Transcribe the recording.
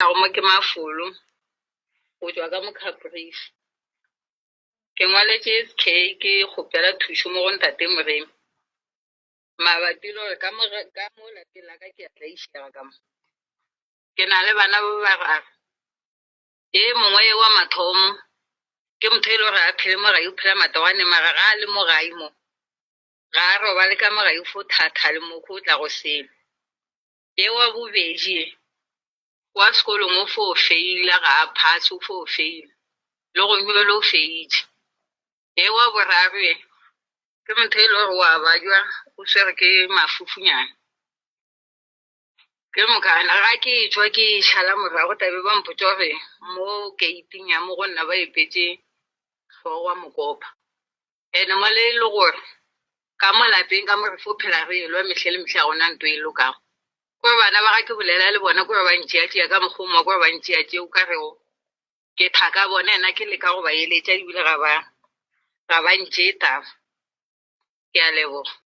Mo ke Mafolo go tšwa ka mo Caprivi. Ke ngwaletše SK ke kgopela thušo mo go Ntate Moremi mabapi le gore ka mo ka mo lapeng la ka ke a tlaišega ka mo. Ke na le bana ba bararo. E mongwe wa mathomo ke motho e le gore a phele mo gae o phela matogane mara ga a le mo gae mo ga a robale ka mo gae o fo thatha le mo go tla go selo. Ye wa bobedi wa sekolong o fo feila ga a phase o fo feila le go nywela o feitše. Ye wa boraro ye ke motho e le gore wa bajwa o swere ke mafufunyana. Ke mokana ga ke tšwa ke šala morago tabe ba mpotša gore mo gate-ing ya mo go nna ba epetše hlogo wa mokopa. Ene mo le e le gore ka mo lapeng ka mo re fo phela re elwa mehle le mehle ga gona nto e lokago. Kore bana ba ga ke bolela le bona kore ba ntšeatšea ka mokgwa o mongwe kore ba ntšeatšea o ka rego ke thaka bona ena ke leka go ba eletša ebile ga ba ga ba ntšee taba. Ke a leboga.